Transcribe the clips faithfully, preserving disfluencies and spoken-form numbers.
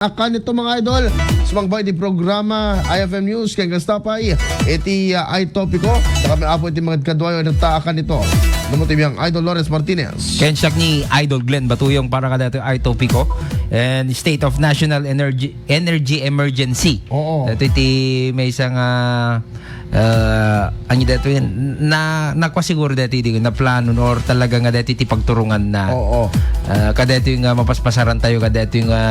akan ito, mga idol. Sumangba iti programa, I F M News, ken kasta pay iti, ah, iTopico. Kami apo iti mga kaduayo, ita akan ito. Namuti biyang Idol Lawrence Martinez. Ken siak ni Idol Glenn Batuyong para kadaytoy iTopico and State of National Energy, Energy Emergency. Oo. Daytoy ti maysa nga Ah, ania daytoy, na, nakua siguro daytoy di naplanon or talaga nga daytoy ti pagturonganna. Oo. Ah, kadaytoy nga mapaspasaran tayo, kadaytoy nga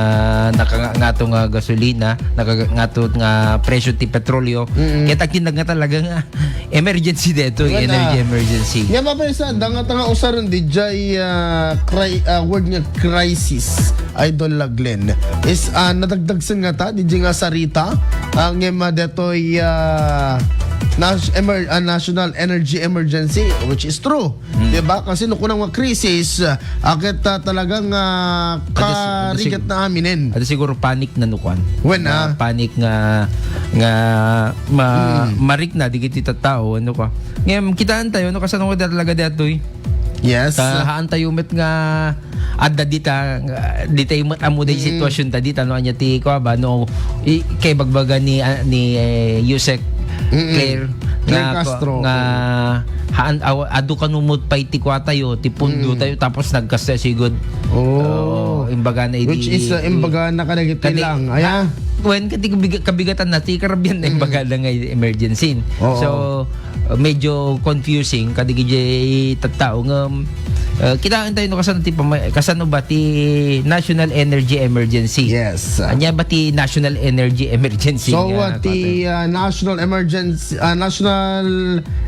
nakangato nga gasolina, nakangato nga presyo ti petrolyo. Mm-mm. Kaya takinag nga talaga nga emergency daytoy, Wala. energy emergency. Nga mapaisa, da nga tanga usaren di jay, ah, cri-, ah, word nga crisis. Idol la Glenn. Is, ah, nadagdagsen nga ta, di nga sarita, ah, ngem, ah, detoy, ah, nas-, emer-, ah, National Energy Emergency, which is true. Mm. Di ba? Kasi no kunam nga crisis, ah, ket, ah, talagang, ah, Adi si-, adi sig-, karigat na aminen. Adi siguro panic na no kuan. Wen, Nga ah. panic nga, nga ma-, Mm. marikna, di kiti tattao, ano ka. Ngem, kitaan tayo, no, kasano nga talaga detoy? Yes. Ta, haan tayo met nga adda dita, nga, dita met ammo day Mm. sitwasyon ta dita, no, anya ti kua ba, no, i-, kay bagbaga ni, ah, ni, eh, Yusek Mm-mm. Claire Claire nga, Castro. nga haan, aw-, adu kano met pay ti kua tayo, ti pundo Mm. tayo, tapos nagkasta sigud. Oh. Oo, imbaga na idi-, Which is, uh, imbaga na kadagiti Kadi-, lang. Aya? ah, wen, kadi kabiga-, kabigatan na, ti karabian na Mm. imbaga na nga emergency. Oo. So, uh, medyo confusing, kadagiti tattao nga, uh, kitaan tayo no kasano ti pama-, kasano ba ti National Energy Emergency? Yes. Anya ba ti National Energy Emergency So, nga, uh, ti, Father? uh, National Emergency, uh, National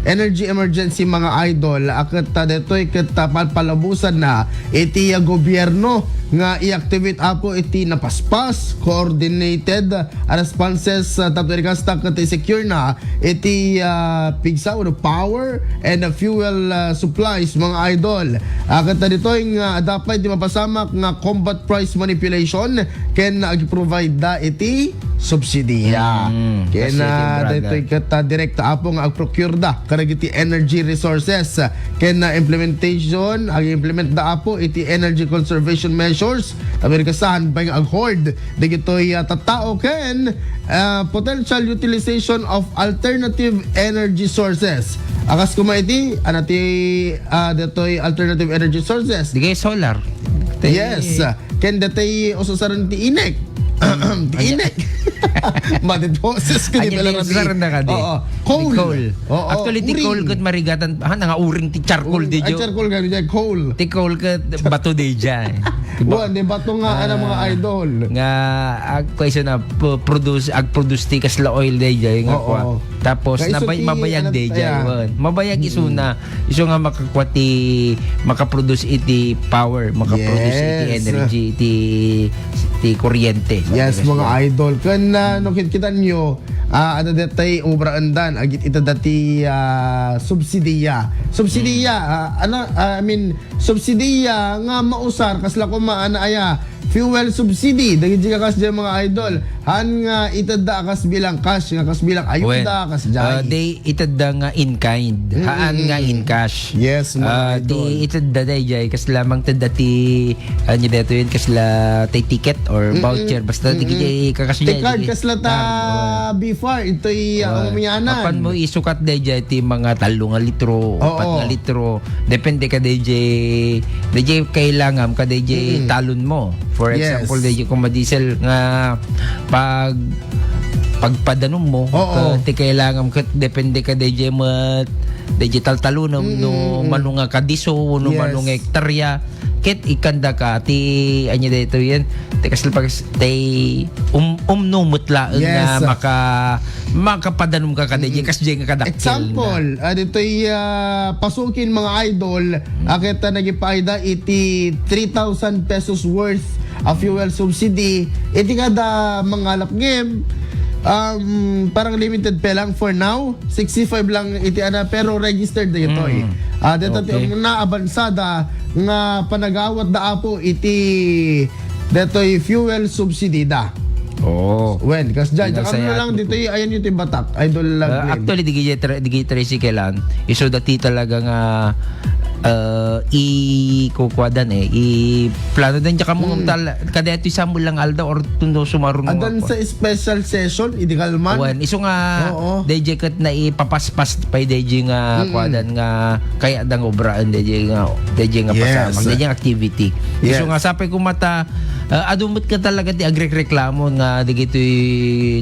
Energy Emergency, mga idol, a ket, uh, detoy ket, uh, palpalabusan na iti, uh, gobierno nga i-activate apo iti napaspas, coordinated, uh, responses, uh, tapno iti kasta ket i-secure na iti, ah, pigsa wenno power and, ah, fuel, ah, supplies, mga idol. Ah, ket ditoy nga adda pay ti mapasamak nga combat price manipulation ken agi-provide da iti subsidiya. Mm, Ken, kasi iti ah, brother. ditoy ket, ah, direkta apo nga ag-procure da kadagiti energy resources ken, ah, implementation, ag-implement da apo iti energy conservation measures. Tabi kasahan pay nga ag-hoard dagitoy, ah, tattao ken, ah, potential utilization of alternative energy sources. Akas kuma iti, ano ti, ah, datoy alternative energy sources? Di kay solar. Ti Yes. Ken datoy ususaren ti inek. Ti Anya- inek. Madid boses ko di Anya pala ti ususaren na kadi? Oo. Ti Coal. coal. Oo, Actually, ti uring. coal ket marigatan, ha, nangauring ti charcoal, di Ay, jo? charcoal gani dyan, coal. Ti coal ket bato di dyan. Di ba? Wan, di bato nga, ano, mga Ah, idol. nga, ag-, kaysa na, pu-, produce, ag-produce ti kasla oil di dyan, nga Oo. kwa. Tapos, Kaysa nabay-, ti, mabayag ano, di dyan, ayan. wan. Mabayag isu Mm. na, isu nga makakwa ti, makaproduce iti power, makaproduce iti Yes. energy, iti, iti kuryente. Yes, Sabi mga nga. idol. Kan, ah, no, kit-, kita nyo, ah, ano detay, obra andan, agit ita dati, ah, subsidiya. Subsidiya, Mm. ah, ano, ah, I mean, subsidiya nga mausar, kasla kuma, ano, aya, fuel subsidy, dagiti kakas dyan, mga idol. Han nga itedda akas bilang cash, nga kas bilang ayuda, Wen, kas jay. ah, they itedda nga in kind, Mm, haan mm, nga mm. in cash. Yes, mga Ah, idol. Ti itedda dayjay, kas lamang tedda ti, ano dito yun, kasla tay ticket or Mm, mm, voucher, basta mm, di mm. kaya kakas Ti niya, card, di kasla ta card, oh. before, ito'y, ah, Oh, umianan. Apan mo isukat dayjay ti mga talo nga litro, Oo. upat nga litro, depende ka dayjay, dayjay kailangam ka dayjay Mm. talon mo. For Yes. example, dayjay kung madiesel nga pag, pagpadanom mo, Oo. ka, ti kailangan ket depende ka dayjay met, dayjay taltalonam, Mm, no mm, mm. mano nga kadiso, no Yes. mano nga hektarya, ket ikanda ka ti, anya daytoy yan, ti kasla pag, ti um, umno met laeng Yes. nga maka, makapadanom ka kadayjay, Mm. kasjay nga kadakkel na. Example, ah, ditoy, ah, pasukin, mga idol, Mm. a ket, ah, nagipaayda iti three thousand pesos worth a fuel subsidy. Iti kada mangalap ngem, um, parang limited pa lang for now. Sixty-five lang iti ana, pero registered daytoy. Mm. Ah, dito ti Okay. umuna abansada nga panagawat da apo iti detoy fuel subsidy da. Oo. Wen, kas dyan, Pinasaya ano lang ko. dito, ayan yung tibatak, idol lang. Ah, Glenn. Actually, di gaya tri-, di gaya tricycle-an. Iso dati talaga nga eh, i-, kukuadan, eh, i-, plano dan diya kamo Mm. tal-, kada ito isang lang aldaw or tundo sumarunong Adan ako. Sa special session, illegal man? Wen, iso nga, Oo. D J ket na ipapaspas pa D J nga Mm. kuadan nga kaya dang obraan D J nga, D J nga Yes. pasamak, D J nga activity. Yes. Iso nga, sapay ko mata, ah, adu met nga talaga ti agrekreklamo nga digitoy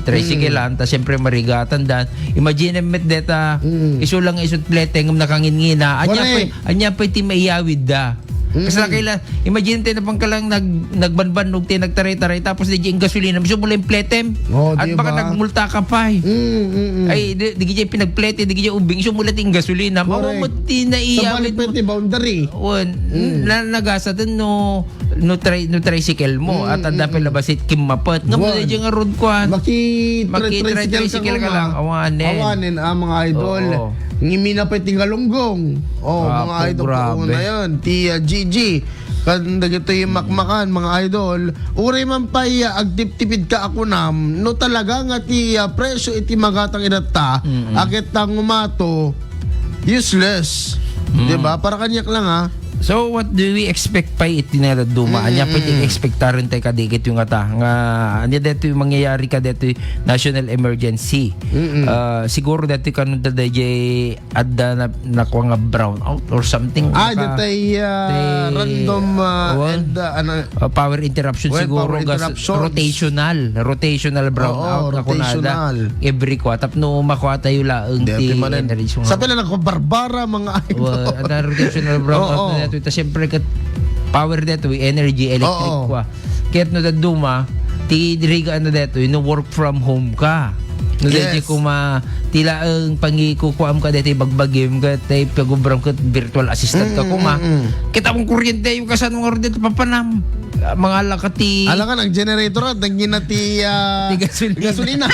tricycle, Mm. ah, ta siyempre marigatan dan. Imagine met deta, Mm. iso lang isut plete ngem nakangingina. Anya Correct. pay, anya pay ti maiyawid da. Mm. Kasi kaila, imagine tayo na pangkalang nag-, nagbanbannog tayo, nagtaray-taray, tapos di gasolina, gusto mo lang pletem. Oh, At di baka ba? nagmulta ka pa eh. Mm, mm, mm. Ay, di, di kaya pinagplete, di kaya ubing, gusto mo lang ting gasolina. Correct. Mamamati na Sa iya, balik pa ti boundary. Wen, Mm. na, nagasa dun, no, no, tri-, no tricycle mo, Mm, at anda mm, pa mm. labasit, kimapet. Nga mo Wen. na dyan nga road kwan. Maki-, Maki-, tri-, tricycle tricycle ka ka lang. lang. Awanen. Awanen, ah, mga idol. Oo. Ngimina pa ti galunggong. Oh, Ah, mga po, idol, grabe. Una yan. Ti, ah, G G. Kan dagitoy makmakan, mga idol. Uray man pay, ah, agtiptipid ka akunam, no talaga nga ti, ah, presyo iti magatang idatta, Mm-mm. akit ta ngumato, useless. Mm. Di ba? Para kaniak lang, ah. So, what do we expect pa iti nga dadduma? Mm, Anya pa iti mm. expectaren tayo kadigit yung ata? Nga, anya dito yung mangyayari ka dito national emergency? Mm-mm. Ah, siguro dito kanunta dito adda na, nakuha nga brownout or something. Ah, Naka- datay, ah, ti-, random, ah, well, and, ah, ano, uh, power interruption well, siguro, power gas-, interruptions. rotational, rotational brownout Oo, nga kunada. rotational. Every kwa-, tapno makuha tayo laeng Dati ti manen. energy. Sa pila nagpabarbara, mga idol. Well, ada rotational brownout Oo. na dito. Ita, siyempre, kat power dito, energy, electric Oo. kwa. Ket no dadduma, ti dirigaan na detoy, no work from home ka. No Yes. detoy kuma, ti laeng pangikukuam ka detoy bagbagim, ket tay pagubram ket virtual assistant ka Mm, kuma. mm, mm. Ket among kuryente, yung kasano nga ron detoy papanam. Ah, mga alaka ti Alangan, ang generator, at naging na ti, ah, Ti gasolina. gasolina.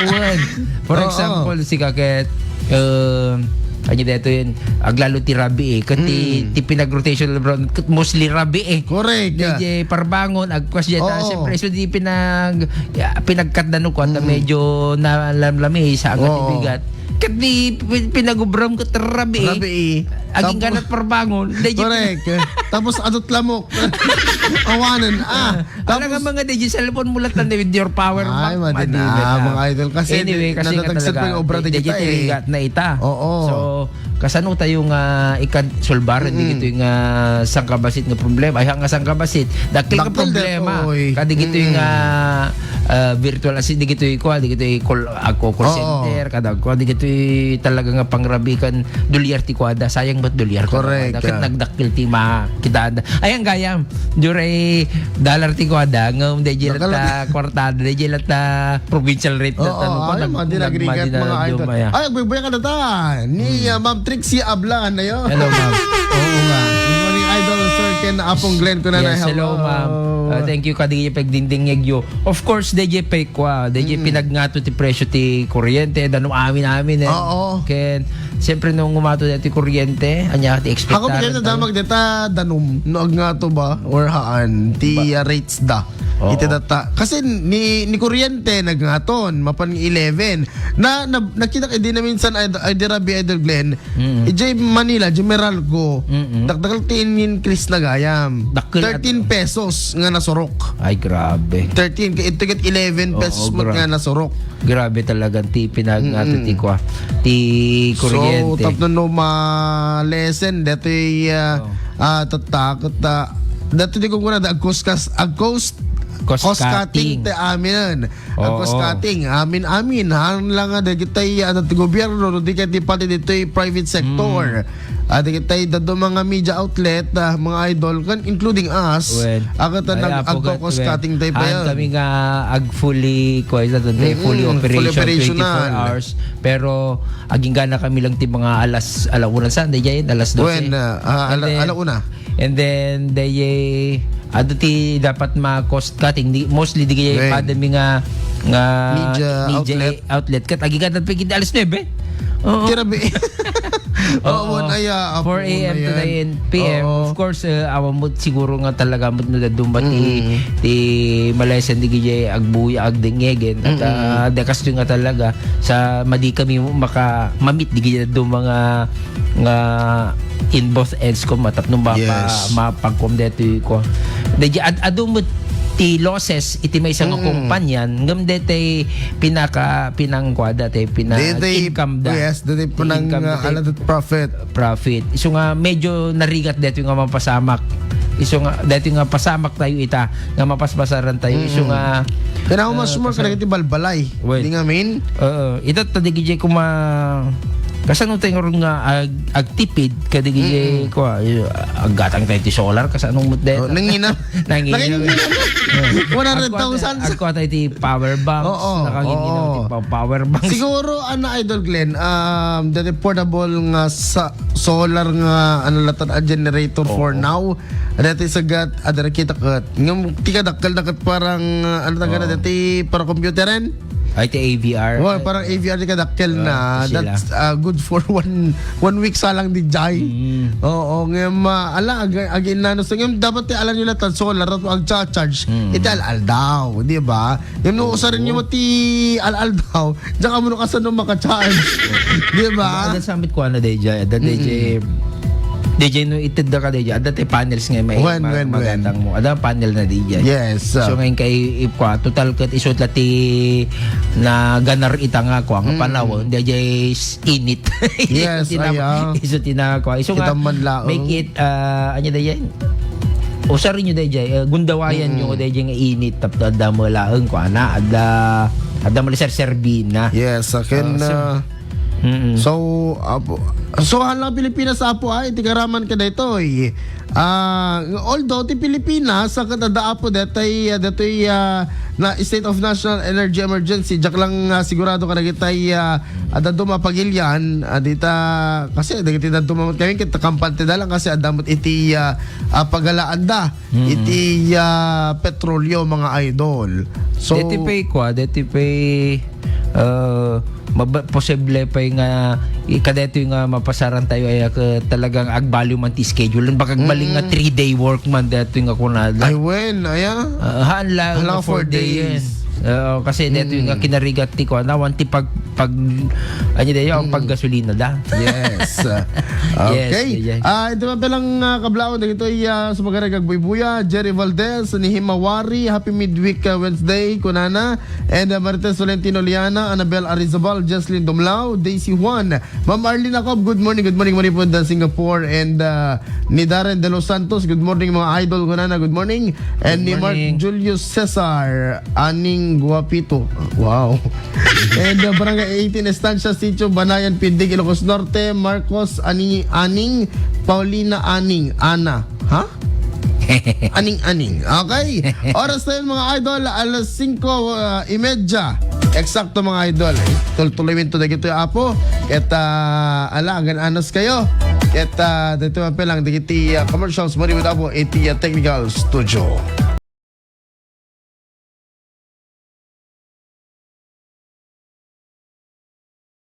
Wen. For Oo. example, si Kaket, um, anya detoy yun, aglalo ti rabii, ket ti, Mm. ti pinag-rotational brown, ket mostly rabii. Correct. Di, di, parbangon, agkuas di ta, Oo. siyempre, so di pinag-, ya, pinagkatdan ko, at Mm. medyo nalamlami, sa angat Oo. ibigat. Ket di, pi-, pinagubram ket rabii. Rabii. Aging Tapos ganat parbangon, di, di, Correct. Tapos adot lamok. Awanan, ah. Ala nga Tapos mga D J, cellphone mo lang with your power Ay, bank, madi na, madali na. mga idol. Kasi Anyway, kasi nga natagsat talaga, pa yung obra di, di digita, eh. tinigat na ita. Oo. So, kasano tayo nga ikan sulbaran Mm. digito nga sangkabasit nga problema? Ay, nga sangkabasit. Dakil nga Dakil problema. detoy. Kadigito Mm. nga, ah, virtual assist, digito ko, digito call, ako call Oo. center, kada ko, digito talaga nga pangrabikan, dolyar ti kuada. Sayang ba't dolyar ka Correct. naman? Ket nagdakkel ti ma-, kitada. Ay, ang gayam. Juray dollar ti kuada, ngem dayjay Dakal latta kwartada, dayjay latta provincial rate Oo, latta, ano ko, ay, nag-, madi nag-, nagrigat, madi na mga idol. dumaya. Ay, agbuybuyag ka na ta. Ni, Hmm. ah, Ma'am Trixie Ablan, ayo. Hello, ma'am. Oo nga. Good morning, idol, Sir Ken, Apong Glenn, ko na Yes, na, hello, hello. ma'am. Uh, thank you, kadagiti pagdingdingngegyo. Of course, dayjay pay kua, dayjay Mm. pinagngato ti presyo ti kuryente, danum amin-amin, eh. Oo. Ken, siyempre, nung umato na ti kuryente, anya ti Ako, expectaren pagkita tayo? damag deta, danum, no, agngato ba? Or haan, ti, Ba- uh, rates da. Oo. Iti data. Kasi ni, ni kuryente, nagngaton, mapan eleven. Na, na, nakita ka, di na minsan, ay, ay, di Rabi, Idol Glenn, Mm. Ijay Manila, ijay Meralco, Mm-mm. dakdakkel ti in-increase na gayam. Dakkel at Thirteen pesos nga nasurok. Ay, grabe. Thirteen, ka-, ito ket eleven Oo, pesos met gra-, nga nasurok. grabe talaga ti pinag-, Mm-mm. ti kwa, ti So, kuryente. tapno no ma-lessen, detoy, ah, Oo. ah, tatakot, ah, detoy di ko kuna, agkuskas, agkus-, Cost cost cutting. cutting ti amin. Ang Oo. cost cutting, amin-amin, haan lang nga dagitay, ah, ti gobierno, no, di kaya ti pati ditoy private sector. Mm. Ah, dagitay, dado mga media outlet, ah, mga idol, kan, including us, Wen. ah, kata Ay, nag-, apo, agko-cost wen. cutting tayo pa Haan yan. kami nga ag fully, kuwan, sa, fully Mm, fully operational, operational. twenty-four hours. Pero, aging gana kami lang ti mga alas, alauna sa, di dyan, alas dose. Wen, ah, ah, And ala-, then, alauna. And then, dayay, adu ti dapat ma-cost cutting. Di, mostly, di kaya Right. pada mi nga, nga Media media outlet. outlet. Kat agigan na pigit alas nuebe. Oo. Tira bi. Oo, wen aya, apo, four a m to nine p m. Oo. Of course, eh, awan met siguro nga talaga met no dadduma ti, ti malesen di gijay agbuya, agdengngegen. At, ah, de kastoy nga talaga, sa madi kami maka-, mamit di gijay dadduma nga, nga in both ends ko, matapno mapa-, Yes. mapagkuam detoy ko. Di, ad-, adu met ti losses iti maysa nga Mm. kumpanya, ngem detoy pinaka-, pinangkuada, ti pina-, Detoy, income da. Yes, detoy Ti pinang-, income ah, detoy ala, detoy profit. Profit. Isu nga medyo narigat detoy nga mapasamak. Isu nga, detoy nga pasamak tayo ita, nga mapaspasaran tayo. Isu Mm. nga, Kailangan mas ah, more kasi ka dagiti balbalay. Well, Di nga, min? Oo. Ita ta di gijay kuma-, kasano tayo nga ron nga ag-, agtipid, kadi gijay Mm-mm. kua, eh, aggatang tayo ti solar, kasano mo de? Oh, nangina. Nangina. Nangina. One hundred thousand. Agkua tayo, agkua tayo ti power banks. Oo, Nakanginginaw ti oo. pa-, power banks. Siguro, ano, Idol Glenn, um, that affordable nga sa solar nga, ano, latan a generator for Oo. now. Dati sagat, adara kita kat. Ngam, ti kadakkel na kat parang, uh, ano, taga na Oo. dati para computeran? Ay, ti A V R. Well, parang A V R ti kadakkel Ah, na. Sila. That's, uh, good for one, one week sa lang di jay. Mm. Oo, ngam, uh, ala, ag-, ag-, inano sa ngam, dapat ti alam nyo lang, tan solar, at ang charge, Mm. iti al-aldaw, di ba? Ngam, no, Oo. usarin nyo mo ti al-aldaw, diyan ka muna kasano maka-charge. Di ba? Ada, ada sa amit ko, ano, D J, ada, Mm-mm. D J, D J, no, itid da ka, D J, ada ti panels nga may Wen, ma-, wen, wen. magatang mo. Ada panel na, D J. Yes, So, ah. ngayon kay, ip-, kwa, total kat isut la ti na ganar ita nga, kwa, nga Mm. panahon, D J, s-, init. Yes, Isut ina-, aya. isut ina, kwa. Isu nga, Kita man laeng. make it, ah, ano da yan? Usarin nyo, D J, eh, gundawayan Mm. nyo, D J, nga init, tapno adda mo laeng, kwa, na, adda, adda mo la serserbina. Yes, akin, Ah, so, ah, Mm-mm. So, apo, so, hala Pilipinas, apo, ay, ti karaman ka daytoy. Ah, although ti Pilipinas, sa kadada, apo, daytoy, ah, daytoy, ah, na state of national energy emergency, diak lang, ah, sigurado ka dagitay, ah, adda duma pagilian, ah, dita, kasi dagiti dadduma met kami, kita kampante da lang kasi adda met iti, ah, ah, pagalaanda. Mm. Iti, ah, petrolyo, mga idol. So, Deti pay kwa, deti pay, ah, maba-, posible pay nga i-, kadetoy nga mapasaran tayo ay, ah, talagang agbaliw man ti schedule. Baka agbalin nga Mm. three-day work man detoy nga kunada. Ay, wen, aya? Ah, haan lang Hala, nga four four days. days. Oo, kasi detoy nga Mm. kinarigat ti kwa, nawan ti pag-, pag-, ano dayo, ang Mm. paggasolina da. Yes. Yes, Okay. D J. Ah, ito man palang, ah, kablaon, dagitoy, ah, sa mga nagagbuy-buya, Jerry Valdez, ni Himawari, happy midweek, ah, Wednesday, kunana. And, ah, Marites Valentino Liana, Annabel Arizabal, Jesslyn Dumlao, Daisy Juan, Ma'am Arlene Acob, good morning, good morning, manipod, ah, Singapore, and, ah, ni Darren De Los Santos, good morning, mga idol, kunana, good morning. And Good ni Mark morning. Julius Cesar, Aning Guapito. Wow. And, uh, Barangay eighteen Estancia, Sitio Banayan, Pindig, Ilocos Norte, Marcos Ani-, Aning, Paulina Aning, Ana. Ha? Aning-aning. Okay. Oras na yun, mga idol, alas singko, uh, imedya. Eksakto, mga idol. Tultuloy minto na gito, apo. Ket, uh, ala, agan anos kayo. Ket, uh, dito man pelang, dagiti, uh, commercials, mari with apo, iti, uh, technical studio.